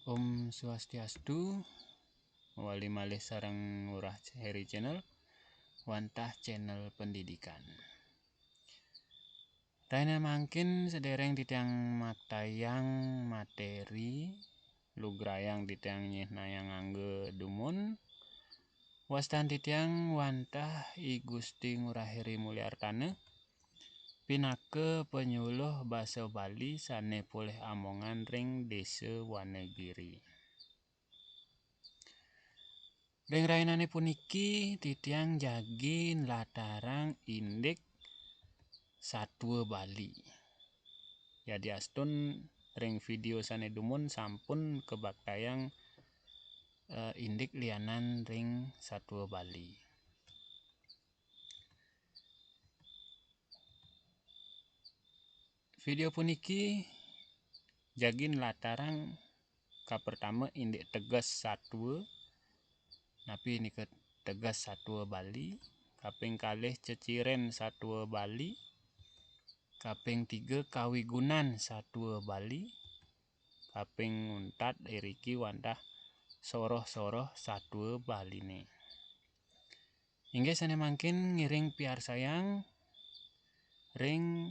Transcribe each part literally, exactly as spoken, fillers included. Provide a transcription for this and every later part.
Om Swastiastu, wali malih sareng Ngurah Heri Channel, wantah channel pendidikan. Rahina mangkin sedereng titiang maktayang materi, lugrayang titiang nyihnayang angga dumun, wastan titiang wantah I Gusti Ngurah Heri Mulyartana, pinaka panyuluh basa Bali sane polih amongan ring Desa Wanagiri. Ring rahinane puniki titiang jagi nlatarang indik satua Bali. Yadiastun ring video sane dumun sampun kabaktayang, eh, indik lianan ring satua Bali. Video puniki jagi nlatarang kapertama indik teges satua, napi nika teges satua Bali, kaping kalih ceciren satua Bali, kaping tiga kawigunan satua Bali, kaping untat iriki wantah soroh-soroh satua Baline. Inggih sane mangkin ngiring piarsayang ring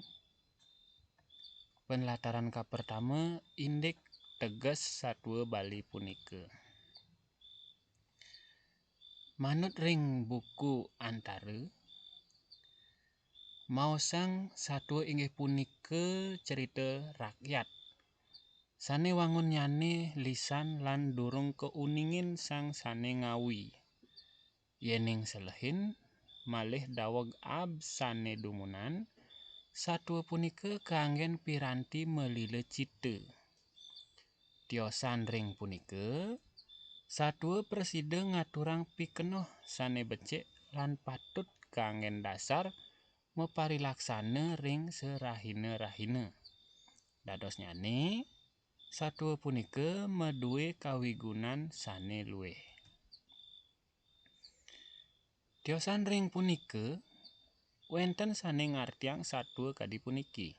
panlataran kapertama indik teges satua Bali punika. Manut ring buku Antara, maosang satua inggih punika cerita rakyat sane wangunnyane lisan lan durung kauningin sang sane ngawi. Yening selehin malih daweg absane dumunan, satua punika kanggen piranti malila cita. Tiosan ring punika, satua prasida ngaturang pikenoh sane becik lan patut kanggen dasar maparilaksana ring sarahina-rahina. Dadosnyane, satua punika madue kawigunan sane luih. Tiosan ring punika, wenten sane ngartiang satua kadi puniki.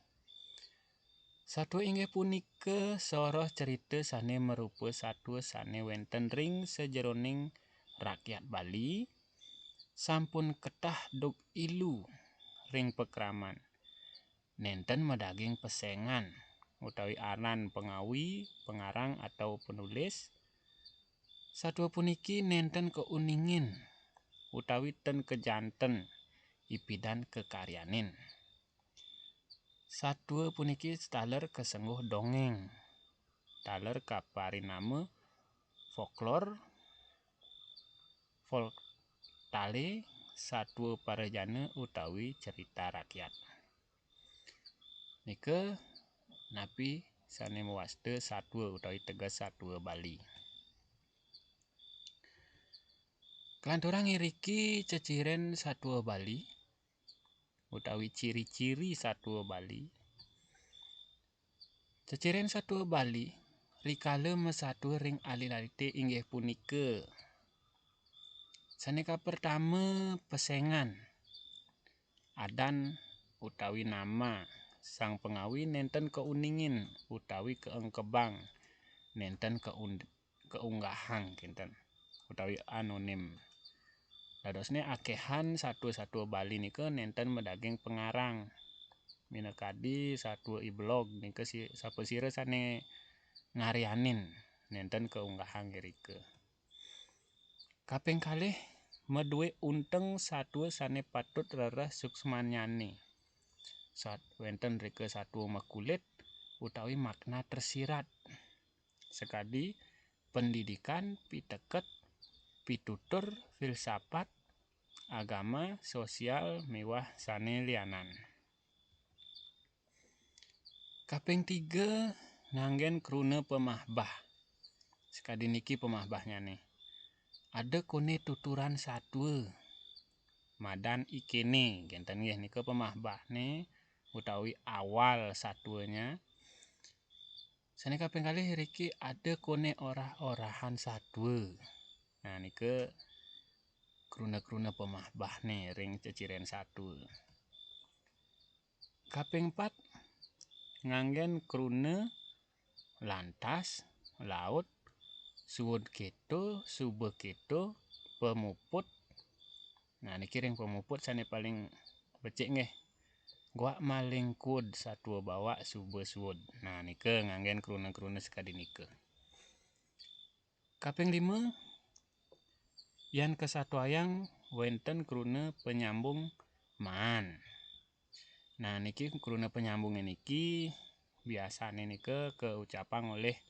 Satua inggih punika soroh cerita sane marupa satua sane wenten ring sajeroning rakyat Bali, sampun ketah duk ilu ring pakraman. Nenten madaging pesengan utawi aran pangawi, pangarang atau penulis. Satua puniki nenten kauningin utawi ten kajanten ipidan kakaryanin. Satua puniki taler kasengguh dongeng, taler kaparinama folklor, folktale, satua parajana utawi cerita rakyat. Nika napi sane mawasta satua utawi teges satua Bali. Kalanturang iriki ceciren satua Bali utawi ciri-ciri satua Bali. Ceciren satua Bali rikala masatua ring alit-alite inggih punika. Sane kapertama, pesengan. Adan utawi nama sang pangawi nenten kauningin utawi kaengkebang, nenten kaun-, kaunggahang kinten, utawi anonim. Dadosne akehan satua-satua Bali nika nenten madaging pangarang. Minakadi satua I Belog nika si-, sapasira sane ngaryanin, nenten kaunggahang irika. Kaping kalih, madue unteng satua sane patut rereh suksmannyane. Sat-, wenten rika satua makulit utawi makna tersirat. Sakadi pendidikan, piteket, pitutur, filsafat, agama, sosial, miwah sane lianan. Kaping tiga, nganggen kruna pamahbah. Sakadi niki pamahbahnyane. Ada kone tuturan satua. Madan ikene, kenten nggih nika pamahbahne utawi awal satuanya. Sane kaping kalih riki ada kone orah-orahan satua. Nah, nika kruna-kruna pamahbahne ring ceciren satua. Kaping pat, nganggen kruna lantas, laut, suud keto, suba keto, pamuput. Nah, niki ring pamuput sane paling becik nggih. Guak malingkud satua bawak suba suud. Nah, nika nganggen kruna-kruna sakadi nika. Kaping lima, yan kasatuayang wenten kruna panyambung maan. Nah, niki kruna panyambunge niki biasane nika kaucapang olih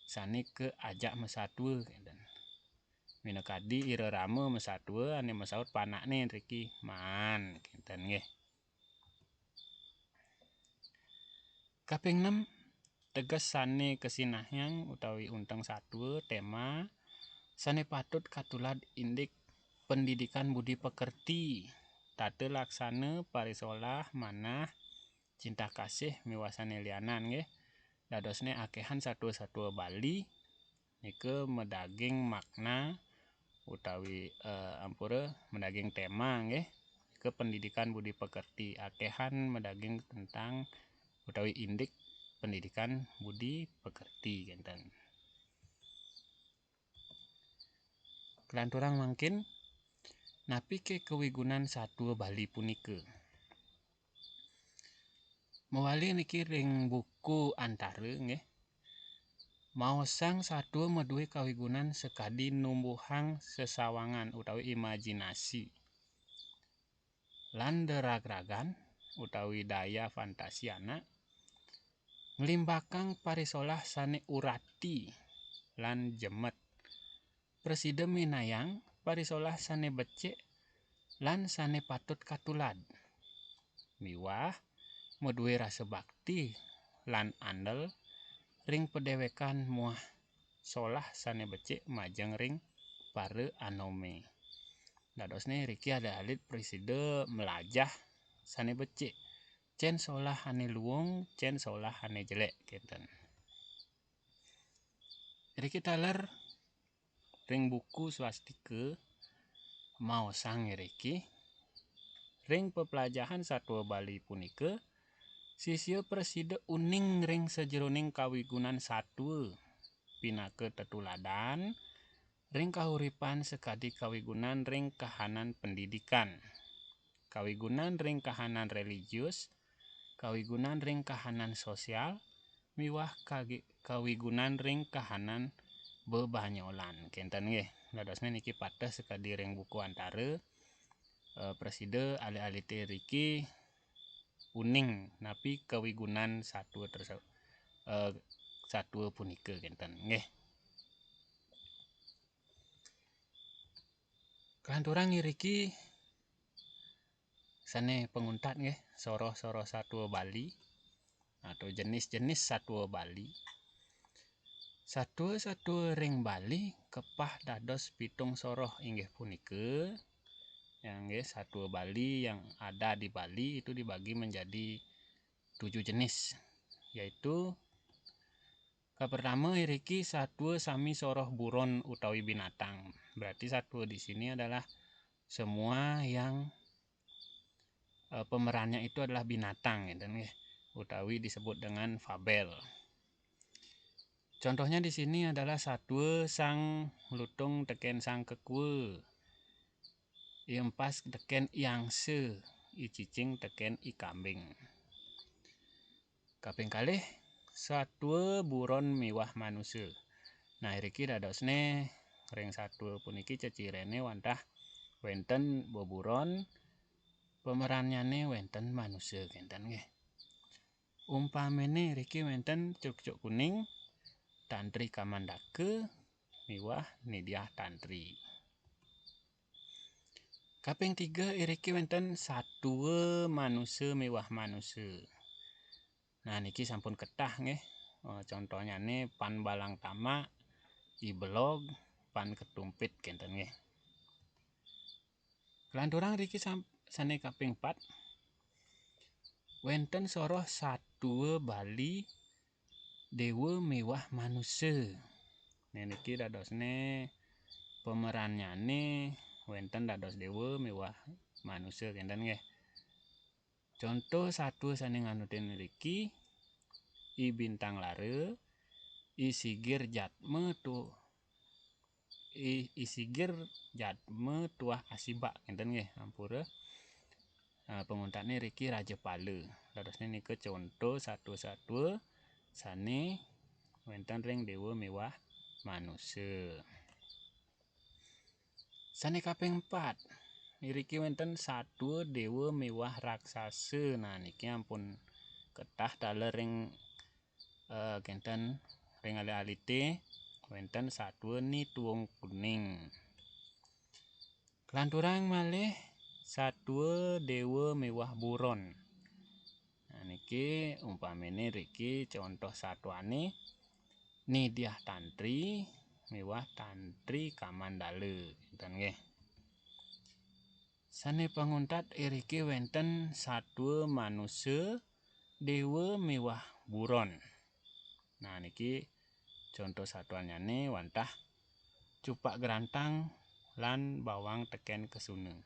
sane kaajak masatua, kenten. Minakadi irerama masatua ane masaut panakne riki maan, kenten nggih. Kaping nem, teges sane kasinahang utawi unteng satua, tema sane patut katulad indik pendidikan budi pekerti, tata laksana, parisolah, manah, cinta kasih miwah sane lianan nggih. Dadosne akehan satua-satua Bali nika madaging makna utawi, eh, ampura madaging tema nggih. Nika pendidikan budi pekerti, akehan madaging tentang utawi indik pendidikan budi pekerti kenten. Kalanturang mangkin, napike kawigunan satua Bali punika? Mawali niki ring buku Antara nggih. Maosang satua madue kawigunan sakadi numbuhang sesawangan utawi imajinasi. Lan deragragan utawi daya fantasi anak, nglimbakang parisolah sane urati lan jemet. Prasida minayang parisolah sane becik lan sane patut katulad. Miwah madue rasa bakti lan andel ring padewekan muah solah sane becik majeng ring para anome. Dadosne riki alit-alit prasida mlajah sane becik. Cen solah ane luung, cen solah ane jelek, kenten. Riki taler ring buku swastika maosang iriki, ring peplajahan satua Bali punika, sisia prasida uning ring sajeroning kawigunan satua pinaka tetuladan ring kahuripan sakadi kawigunan ring kahanan pendidikan, kawigunan ring kahanan religius, kawigunan ring kahanan sosial, miwah kagi-, kawigunan ring kahanan bebanyolan. Kenten nggih. Dadosne niki pateh sakadi ring buku Antara, eh, prasida alit-alite riki uning napi kawigunan satua terse-, eh, satua punika kenten nggih. Kalanturang iriki sane panguntat nggih, soroh-soroh satua Bali atau jenis-jenis satua Bali. Satua-satua ring Bali kepah dados pitung soroh inggih punika, yang nggih satua Bali yang ada di Bali itu dibagi menjadi tujuh jenis, yaitu kapertama iriki satua sami soroh buron utawi binatang. Berarti satua di sini adalah semua yang, eh, pemerannya itu adalah binatang, gitu, nggih, utawi disebut dengan fabel. Contohnya di sini adalah satua sang lutung teken sang kekua, iempas teken iangsa, icicing teken ikambing. Kaping kalih, satua buron miwah manusa. Nah, iriki dadosne ring satua puniki cecirene wantah wenten beburon, pemerannyane wenten manusa kenten nggih. Umpamene iriki wenten Crukcuk Kuning, Tantri Kamandaka, miwah Nidyah Tantri. Kaping tiga iriki wenten satua manusa miwah manusa. Nah, niki sampun ketah nggih. Eh, contohnyane Pan Balang Tamak, I Belog, Pan Ketumpit kenten nggih. Kelanturang riki sam-, sane kaping pat. Wenten soroh satua Bali dewa miwah manusa. Nah, niki dadosne pemerannyane wenten dados dewa miwah manusa kenten nggih. Contoh satua sane nganutin ngriki, I Bintang Lara, I Sigir Jatma tu-, I Sigir Jatma Tuah Asibak, ngénten nggih, ampura. Eh, panguntatné riki Rajapala. Lerusné nika conto satua-satua sané wénten ring déwa miwah manusa. Sané kaping empat, iriki wénten satua déwa miwah raksasa. Nah, niki ampun ketah taler ring, eh, kénten ring alit-alité wénten satua Ni Tuwung Kuning. Kalanturang malih satua déwa miwah buron. Nah, niki umpaminé riki contoh satuané Ni Diah Tantri miwah Tantri Kamandala, ngénten nggih. Sané panguntat iriki wénten satua manusa, déwa miwah buron. Nah, niki conto satuannyané wantah Cupak Grantang lan Bawang Tekén Kesuna.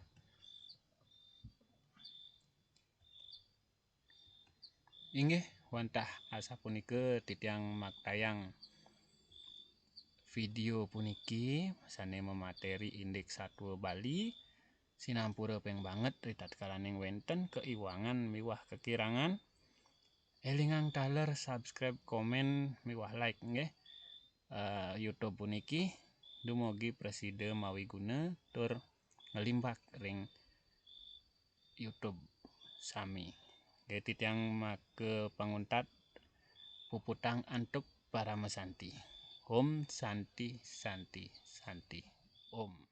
Inggih, wantah asapunika titiang maktayang video puniki sané mamateri indik satua Bali. Sinampura ping banget ritatkalaning wénten kaiwangan miwah kakirangan. Élingang taler subscribe, komén, miwah like nggih, eh, YouTube puniki. Dumugi prasida mawiguna tur nglimbak ring YouTube sami. Nggih, titiang maka panguntat, puputang antuk parama santi. Om Santi, Santi, Santi. Om.